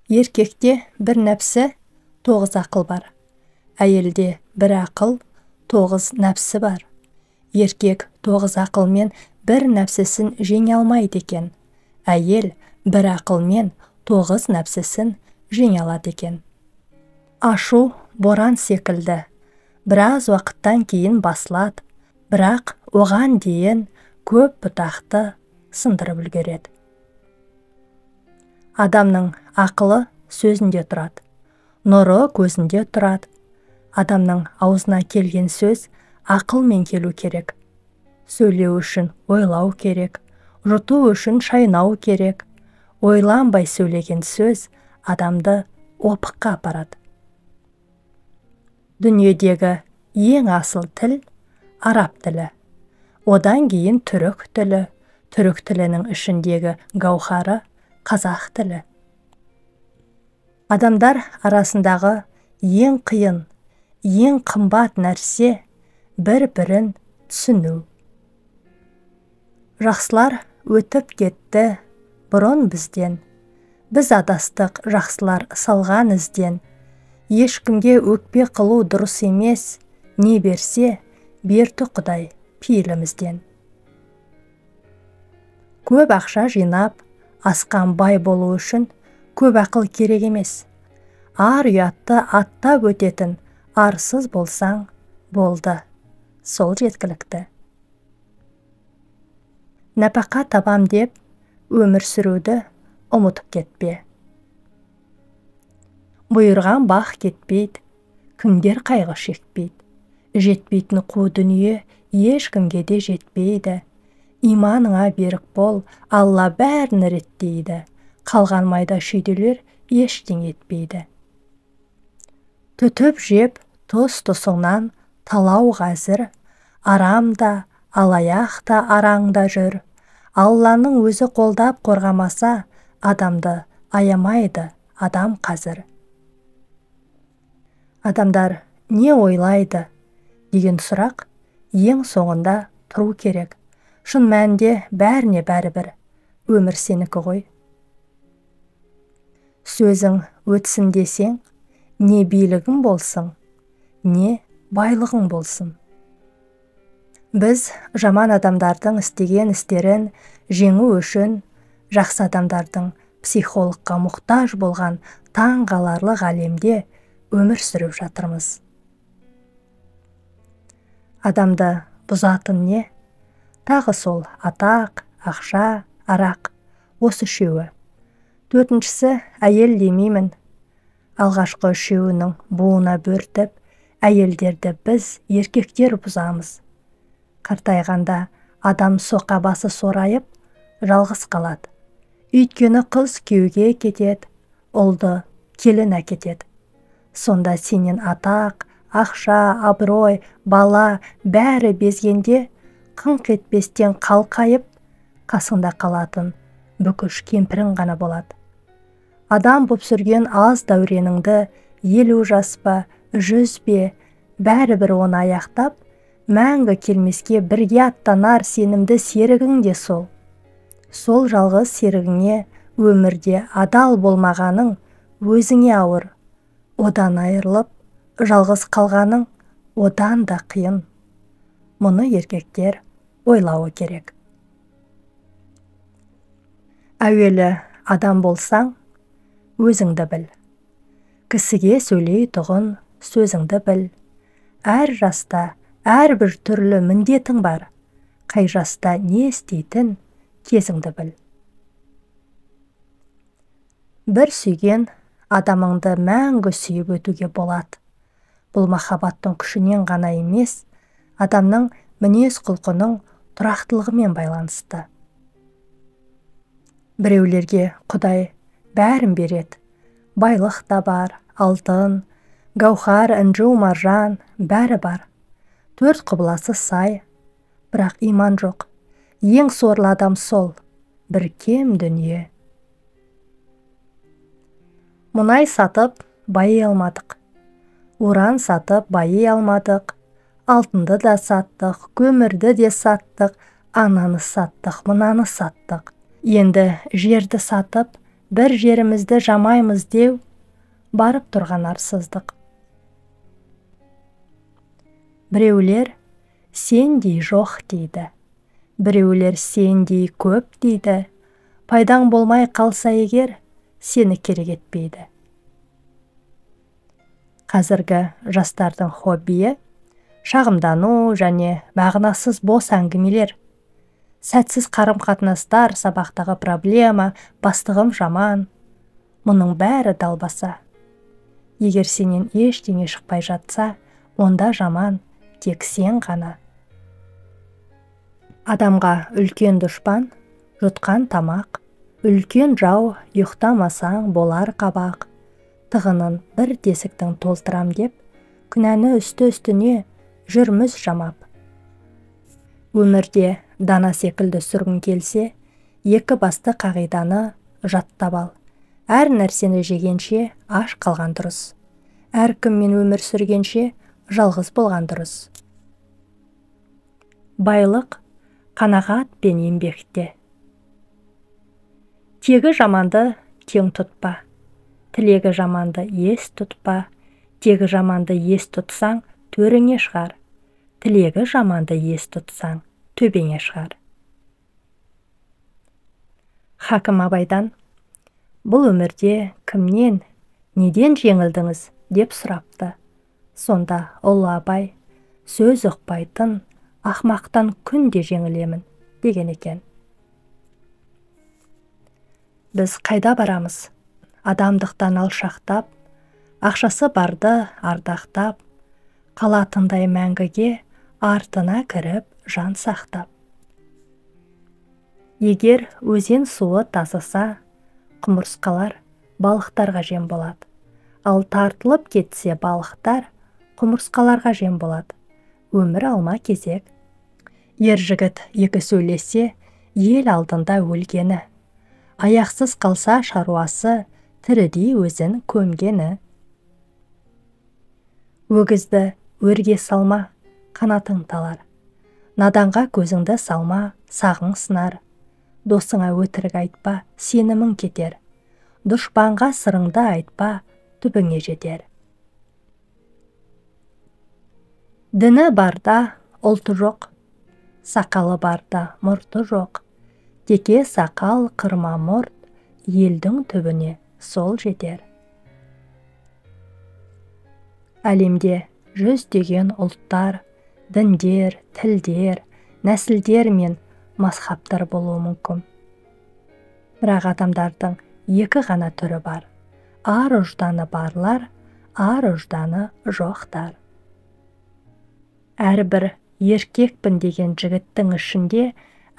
Еркекте бір нәпсі, 9 ақыл бар. Әйелде бір ақыл, 9 нәпсі бар. Еркек 9 ақылмен бір нәпсісін жеңе алмайды екен. Әйел бір ақылмен 9 нәпсісін жеңе алады екен. Ашу боран секілді. Біраз уақыттан кейін басылады, бірақ оған дейін көп бұтақты сындырып үлгереді. Адамның ақылы сөзінде тұрады, нұры көзінде тұрады. Адамның аузына келген сөз ақылмен келу керек. Сөйлеу үшін ойлау керек, жұту үшін шайнау керек. Ойланбай сөйлеген сөз адамды опыққа апарады. Дүниедегі ең асыл тіл араб тілі. Одан кейін түрік тілі, түрік тілінің ішіндегі гауһары қазақ тілі. Адамдар арасындағы ең қиын, ең қымбат нәрсе бір-бірін түсіну. Жақсылар өтіп кетті бұрын бізден. Біз адастық жақсылар салған ізден. Ешкімге өкпе қылу дұрыс емес, не берсе, берді Құдай пейілімізден. Көп ақша жинап, асқан бай болу үшін көп ақыл керек емес. Ар ұятты аттап өтетін арсыз болсаң болды, сол жеткілікті. Нәпақа табам деп өмір сүруді ұмытып кетпе. Бұйырған бақ кетпейді, кімдер қайғы шекпейді. Жетпейтін қу дүние ешкімге де жетпейді. Иманыңа берік бол, Алла бәрін реттейді. Қалған майда шүйделер ештеңе етпейді. Түтіп жеп, тұс-тұсыңнан талау қазір, арам да, алаяқ та араңда жүр. Алланың өзі қолдап қорғамаса, адамды аямайды адам қазір. Адамдар не ойлайды деген сұрақ ең соңында тұру керек. Шын мәнінде бәріне бәрібір, өмір сенікі ғой. Сөзің өтсін десең, не билігің болсын, не байлығың болсын. Біз жаман адамдардың істеген істерін жеңу үшін жақсы адамдардың психологқа мұқтаж болған таңғаларлық әлемде өмір сүріп жатырмыз. Адамды бұзатын не? Тағы сол атақ, ақша, арақ, осы үшеуі. Төртіншісі әйел демеймін. Алғашқы үшеуінің буына бөртіп, әйелдерді біз еркектер бұзамыз. Қартайғанда адам соқа басы сорайып, жалғыз қалады. Өйткені қыз күйеуге кетеді, ұлды келін әкетеді. Сонда сенен атақ, ақша, абырой, бала бәрі безгенде қыңқ етпестен қалқайып, қасыңда қалатын бүкіш кемпірің ғана болады. Адам боп сүрген аз дәуреніңді 50 жас па, 100 бе, бәрібір оны аяқтап, мәңгі келмеске бірге аттанар сенімді серігің де сол. Сол жалғыз серігіңе өмірде адал болмағаның өзіңе ауыр. Одан айырылып, жалғыз қалғаның одан да қиын. Мұны еркектер ойлауы керек. Әуелі адам болсаң, өзіңді біл. Кісіге сөйлейтұғын сөзіңді біл. Әр жаста әрбір түрлі міндетің бар. Қай жаста не істейтін кезіңді біл. Бір сүйген адамыңды мәңгі сүйіп өтуге болады. Бұл махаббаттың күшінен ғана емес, адамның мінез-құлқының тұрақтылығымен байланысты. Біреулерге Құдай бәрін береді. Байлық та бар, алтын, гауһар, інжу, маржан, бәрі бар. Төрт құбыласы сай, бірақ иман жоқ. Ең сорлы адам сол, бір кем дүние. Мұнай сатып байи алмадық. Уран сатып байи алмадық. Алтынды да саттық, көмірді де саттық, ананы саттық, мынаны саттық. Енді жерді сатып, Бір жерімізді жамаймыз деу, барып тұрған арсыздық. Біреулер сендей жоқ дейді, біреулер сендей көп дейді, пайдаң болмай қалса егер, сені керек етпейді. Қазіргі жастардың хоббиі шағымдану және мағынасыз бос әңгімелер. Сәтсіз қарым-қатынастар, сабақтағы проблема, бастығым жаман. Мұның бәрі далбаса. Егер сенен ештеңе шықпай жатса, онда жаман тек сен ғана. Адамға үлкен дұшпан, жұтқан тамақ, үлкен жау, ұйықтамасаң болар қабақ. Тығынын бір тесіктің толтырам деп, күнәні үсті-үстіне жүрміз жамап. Өмірде дана секілді сүргін келсе, екі басты қағиданы жаттап ал. Әр нәрсені жегенше аш қалған дұрыс. Әркіммен өмір сүргенше жалғыз болған дұрыс. Байлық қанағат пен еңбекте. Тегі жаманды тең тұтпа, тілегі жаманды ес тұтпа, тегі жаманды ес тұтсаң төріңе шығар, тілегі жаманды ес тұтсаң төбеңе шығар. Хакім Абайдан, бұл өмірде кімнен, неден жеңілдіңіз деп сұрапты. Сонда ұлы Абай, сөз ұқпайтын ақмақтан күнде жеңілемін деген екен. Біз қайда барамыз? Адамдықтан алшақтап, ақшасы барды ардақтап, қалатындай мәңгіге артына кіріп жан сақтап. Егер өзен суы тасыса, құмырсқалар балықтарға жем болады. Ал тартылып кетсе балықтар құмырсқаларға жем болады. Өмір алма кезек. Ер жігіт екі сөйлесе, ел алдында өлгені. Аяқсыз қалса шаруасы, тірідей өзін көмгені. Өгізді өрге салма, қанатың талар. Наданға көзіңді салма, сағың сынар. Досыңа өтірік айтпа, сенімің кетер. Дұшпанға сырыңды айтпа, түбіңе жетер. Діні барда ұлты жоқ, сақалы барда мұрты жоқ. Теке сақал қырма мұрт, елдің түбіне сол жетер. Әлемде жүздеген ұлттар, діндер, тілдер, нәсілдер мен мазхабтар болуы мүмкін. Бірақ адамдардың екі ғана түрі бар. Ар ұжданы барлар, ар ұжданы жоқтар. Әрбір еркекпін деген жігіттің ішінде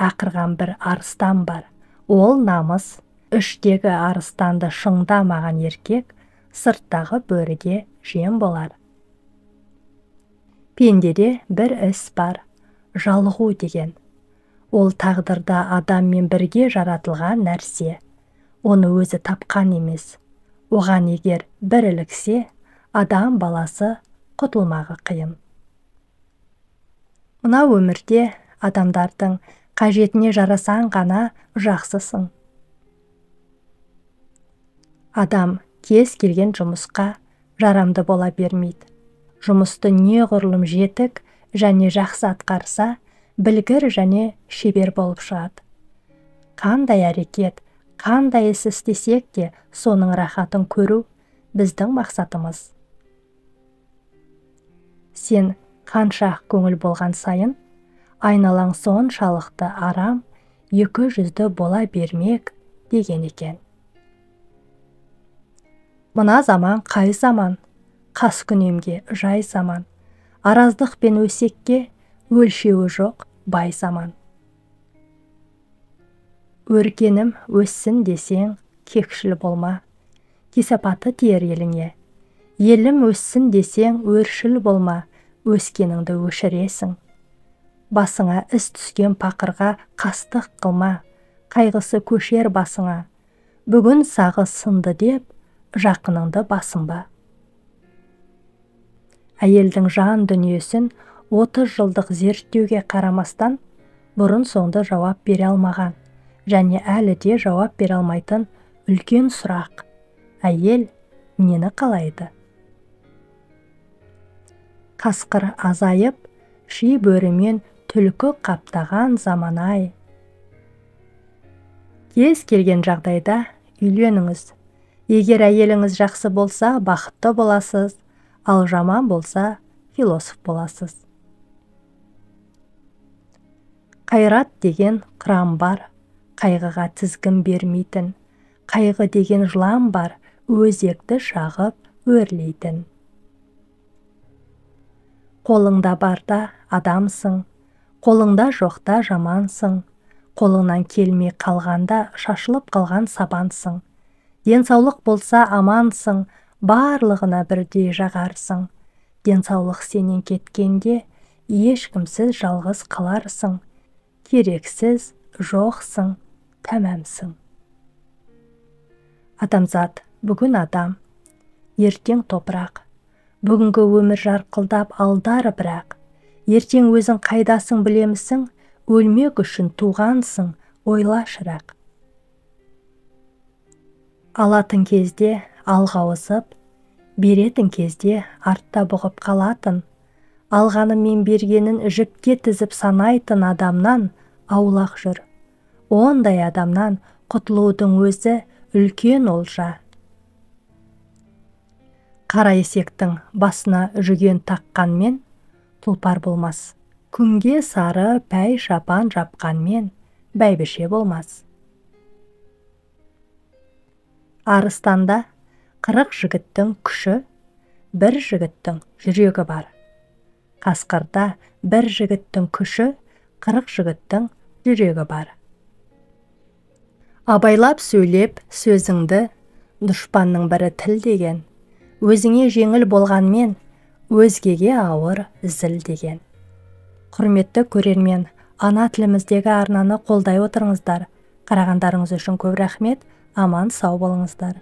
ақырған бір арыстан бар. Ол намыс. Іштегі арыстанды шыңдамаған еркек сырттағы бөріге жем болар. Пендеде бір іс бар, жалығу деген. Ол тағдырда адаммен бірге жаратылған нәрсе. Оны өзі тапқан емес. Оған егер бір іліксе, адам баласы құтылмағы қиын. Мына өмірде адамдардың қажетіне жарасаң ғана жақсысың. Адам кез келген жұмысқа жарамды бола бермейді. Жұмысты неғұрлым жетік және жақсы атқарса, білгір және шебер болып шығады. Қандай әрекет, қандай іс істесек те, соның рахатын көру біздің мақсатымыз. Сен қанша көңіл болған сайын, айналаң соншалықты арам, екі жүзді бола бермек деген екен. Мына заман қай заман, қаскүнемге жай заман, араздық пен өсекке өлшеуі жоқ бай заман. Өркенім өссін десең, кекшіл болма, кесапаты тиер еліңе. Елім өссін десең, өршіл болма, өскеніңді өшіресің. Басыңа іс түскен пақырға қастық қылма, қайғысы көшер басыңа. Бүгін сағы сынды деп, жақыныңды басынба. Әйелдің жан дүниесін 30 жылдық зерттеуге қарамастан, бұрын соңды жауап бере алмаған және әлі де жауап бере алмайтын Үлкен сұрақ. Әйел нені қалайды? Қасқыр азайып, ши бөрімен түлкі қаптаған заман-ай. Кез келген жағдайда үйленіңіз. Егер әйеліңіз жақсы болса, бақытты боласыз, ал жаман болса, философ боласыз. Қайрат деген қыран бар, қайғыға тізгін бермейтін. Қайғы деген жылан бар, өзекті шағып өрлейтін. Қолыңда барда адамсың, қолыңда жоқта жамансың, қолыңнан келмей қалғанда шашылып қалған сабансың. Денсаулық болса амансың, барлығына бірдей жағарсың. Денсаулық сенен кеткенде ешкімсіз жалғыз қаларсың. Керексіз, жоқсың, тәмәмсің. Адамзат, бүгін адам, ертең топырақ. Бүгінгі өмір жарқылдап алдар бірақ. Ертең өзің қайдасың білемісің, өлмек үшін туғансың, ойла шырақ. Алатын кезде алға озып, беретін кезде артта бұғып қалатын, алғаны мен бергенін жіпке тізіп санайтын адамнан аулақ жүр. Ондай адамнан құтылудың өзі үлкен олжа. Қара есектің басына жүген таққанмен тұлпар болмас. Күнге сары пәй шапан жапқанмен бәйбіше болмас. Арыстанда 40 жігіттің күші, бір жігіттің жүрегі бар. Қасқырда бір жігіттің күші, 40 жігіттің жүрегі бар. Абайлап сөйлеп сөзіңді, дұшпанның бірі тіл деген. Өзіңе жеңіл болғанмен, өзгеге ауыр зіл деген. Құрметті көрермен, ана тіліміздегі арнаны қолдай отырыңыздар. Қарағандарыңыз үшін көп рахмет, аман сау болыңыздар.